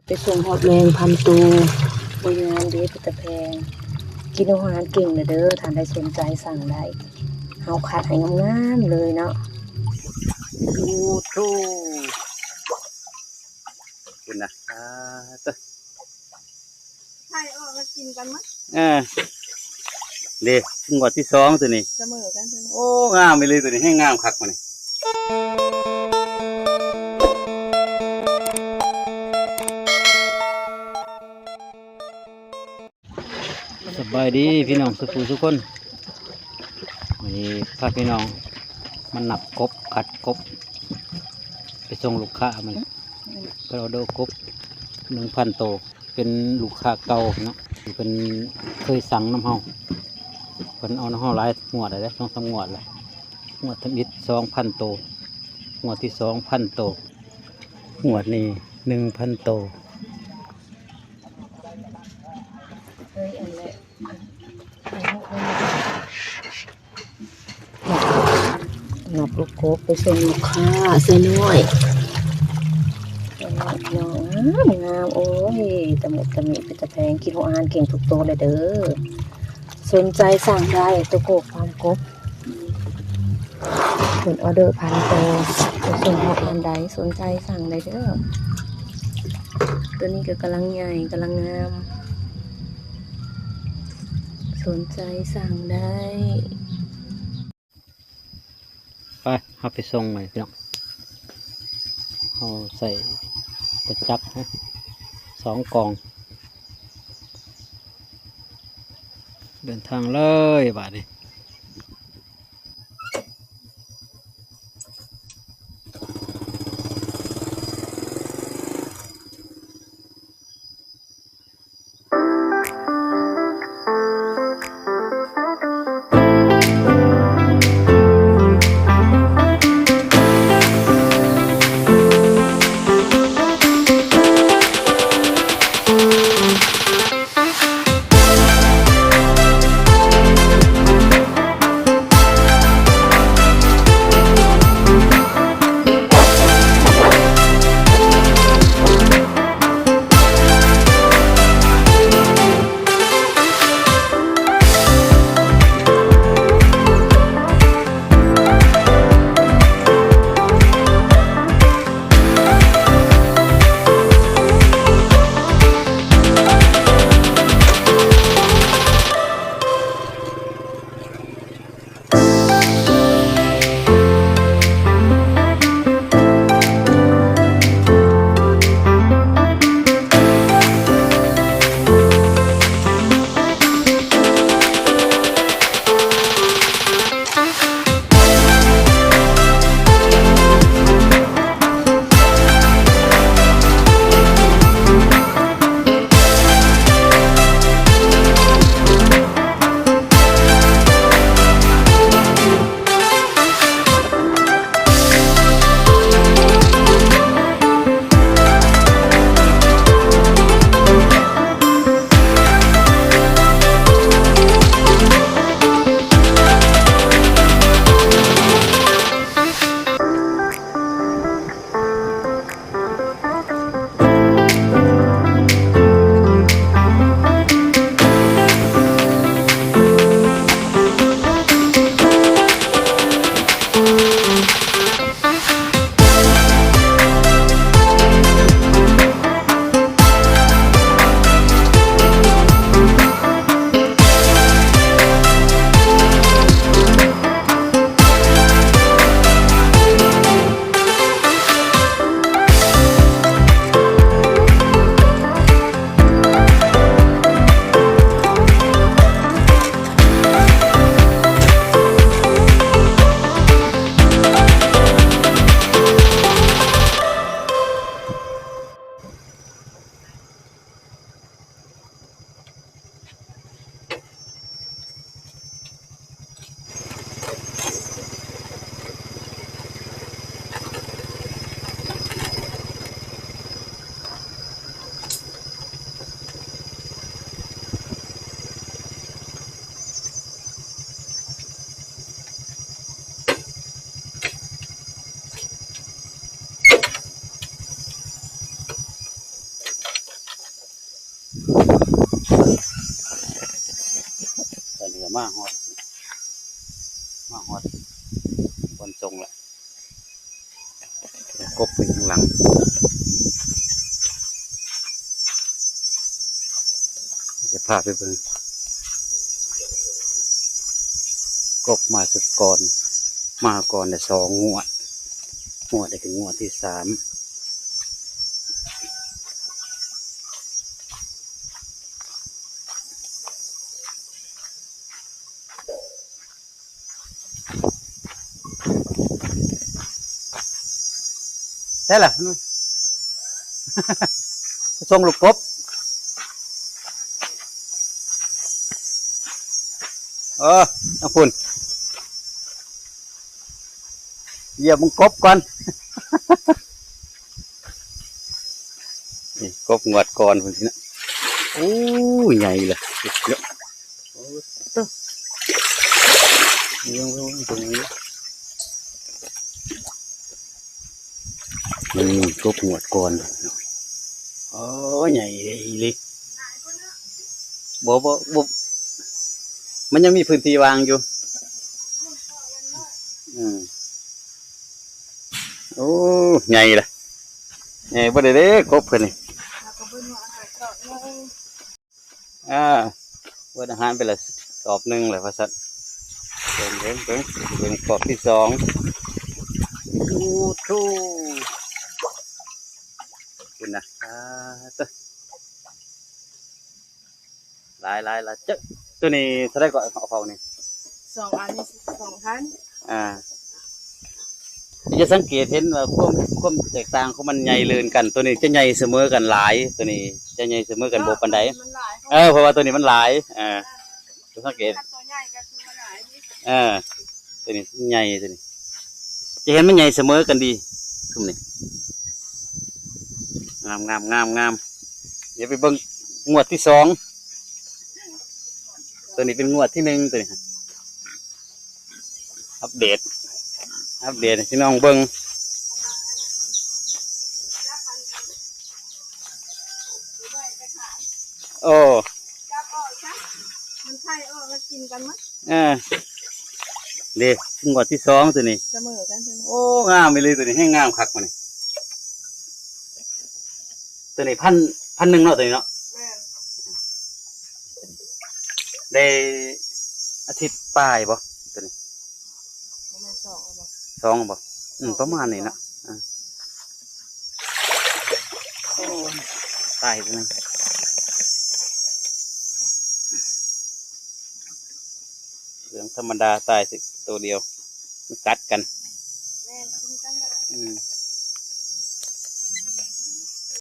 ໄປສົ່ງຮອດແມງພັນໂຕ. ໂອ້ຍ ງາມເດ້ ເປັນຕາແພງ. ກິນອາຫານເກັ່ງເດີ ທ່ານໃດສົນໃຈສັ່ງໄດ້ ເຮົາຄັດໃຫ້ງາມໆເລີຍເນາະ. ໂອ້ໂຫ ພຸ້ນນະ ອ່າ ເຕີ ໄຂ່ອອກແລ້ວກິນກັນໝົດ. ເອີ ເດ້ ງວດທີສອງຕົວນີ້ ສະເໝີກັນຕົວນີ້. ໂອ້ ງາມອີ່ຫຼີຕົວນີ້ ແຮງງາມຄັກມື້ນີ້. ສະບາຍດີພີ່ນ້ອງສູ່ຜູ້ສູ່ຄົນ. ມື້ນີ້ພາພີ່ນ້ອງມານັບກົບ ຄັດກົບ ໄປສົ່ງລູກຄ້າ. ມື້ນີ້ເພິ່ນອອເດີກົບໜຶ່ງພັນໂຕ ເປັນລູກຄ້າເກົ່າເນາະ ທີ່ເພິ່ນເຄີຍສັ່ງນຳເຮົາ. ເພິ່ນເອົານຳເຮົາຫຼາຍງວດແລ້ວເດ້ ສອງສາມງວດແລ້ວ. ງວດທຳອິດສອງພັນໂຕ ງວດທີສອງພັນໂຕ ງວດນີ້ໜຶ່ງພັນໂຕ. ເຮີ້ຍ ອັນແລະ ນັບລູກກົບໄປສົ່ງລູກຄ້າ ໃສ່ນ້ອຍ ໃສ່ນ້ອຍ ພີ່ນ້ອງ ງາມໆ. ໂອ້ຍ ຕະມຸຕະມິ ເປັນຕາແພງ. ກິນອາຫານເກັ່ງທຸກໂຕເລີຍເດີ. ສົນໃຈສັ່ງໄດ້ ໂຕໂກກ ຟາມກົບ. ເພິ່ນອອເດີພັນໂຕ ໄປສົ່ງຮອດທ່ານໃດສົນໃຈສັ່ງໄດ້ເດີ. ຕົວນີ້ກໍກຳລັງໃຫຍ່ ກຳລັງງາມ ສົນໃຈສັ່ງໄດ້. ໄປ ເຮົາໄປສົ່ງໃໝ່ພີ່ນ້ອງ. ເຮົາໃສ່ລົດຈັກສອງກອງ ເດີນທາງເລີຍບາດນີ້. ມາຮອດ ມາຮອດບ່ອນສົ່ງລະ ກົບໄປຂ້າງຫຼັງ ຈະພາໄປເບິ່ງ ກົບມາສະກ່ອນ ມາກ່ອນໄດ້ສອງງວດ ງວດນີ້ເປັນງວດທີສາມ. ໃຊ່ລະ ສົ່ງລູກກົບ ເອີ ທາງພຸ້ນ ຢຽບມັນກົບກ່ອນ ນີ້ກົບງວດກ່ອນພຸ້ນຊິນະ ໂອ້ ໃຫຍ່ເລີຍ ໂອ້ ໂຕ ນີ້ກົບງວດກ່ອນ ໂອ້ ໃຫຍ່ອີ່ຫຼີ ບໍ່ ບໍ່ ບໍ່ ມັນຍັງມີພື້ນທີ່ວ່າງຢູ່ ອືມ ໂອ້ ໃຫຍ່ລະ ໃຫຍ່ບໍ່ໄດ້ເດ້ ກົບເພິ່ນນີ້ ເອົາ ເບິດອາຫານໄປລະສອບໜຶ່ງແລ້ວວ່າຊັ້ນ ເບິ່ງ ເບິ່ງ ເບິ່ງ ເບິ່ງສອບທີສອງ ໂອ້ໂທ ພຸ້ນນະ ອ່າ ເຕີ ຫຼາຍໆ ຫຼາຍ ເຈົ້າ ໂຕນີ້ເທົ່າໃດກໍເອົາເຂົ້ານີ້ ສອງອັນນີ້ສອງພັນ ອ່າ ຈະສັງເກດເຫັນວ່າຄວາມ ຄວາມແຕກຕ່າງຂອງມັນໃຫຍ່ເລີນກັນ ໂຕນີ້ຈະໃຫຍ່ສະເໝີກັນຫຼາຍ ໂຕນີ້ຈະໃຫຍ່ສະເໝີກັນບໍ່ປານໃດ ມັນຫຼາຍ ເອີ ເພາະວ່າໂຕນີ້ມັນຫຼາຍ ອ່າ ຈະສັງເກດ ຄັນໂຕໃຫຍ່ກໍຄືວ່າຫຼາຍ ເອີ ໂຕນີ້ໃຫຍ່ ໂຕນີ້ຈະເຫັນມັນໃຫຍ່ສະເໝີກັນດີ ຊຸມນີ້ ງາມ ງາມ ງາມ ງາມ ດຽວໄປເບິ່ງງວດທີສອງ ໂຕນີ້ເປັນງວດທີໜຶ່ງ ໂຕນີ້ ອັບເດດ ອັບເດດໃຫ້ພີ່ນ້ອງເບິ່ງ ໂອ້ ຈັບອອກຊະ ມັນໄຂ່ອອກແລ້ວກິນກັນໝົດ ເອີ ເດ້ ງວດທີສອງໂຕນີ້ ສະເໝີກັນໂຕນີ້ ໂອ້ ງາມອີ່ຫຼີໂຕນີ້ ແຮງງາມຄັກມື້ນີ້ ໂຕນີ້ພັນ ພັນໜຶ່ງເນາະ ໂຕນີ້ເນາະ ແມ່ນ ໄດ້ອາທິດປາຍບໍ່ ໂຕນີ້ ປະມານສອງແລ້ວບໍ່ ສອງບໍ່ ອືມ ປະມານນີ້ເນາະ ອ່າ ໂອ້ ຕາຍໂຕໜຶ່ງ ເລື່ອງທຳມະດາ ຕາຍໂຕດຽວ ມັນກັດກັນ ແມ່ນ ກິນກັນໄດ້ ອືມ.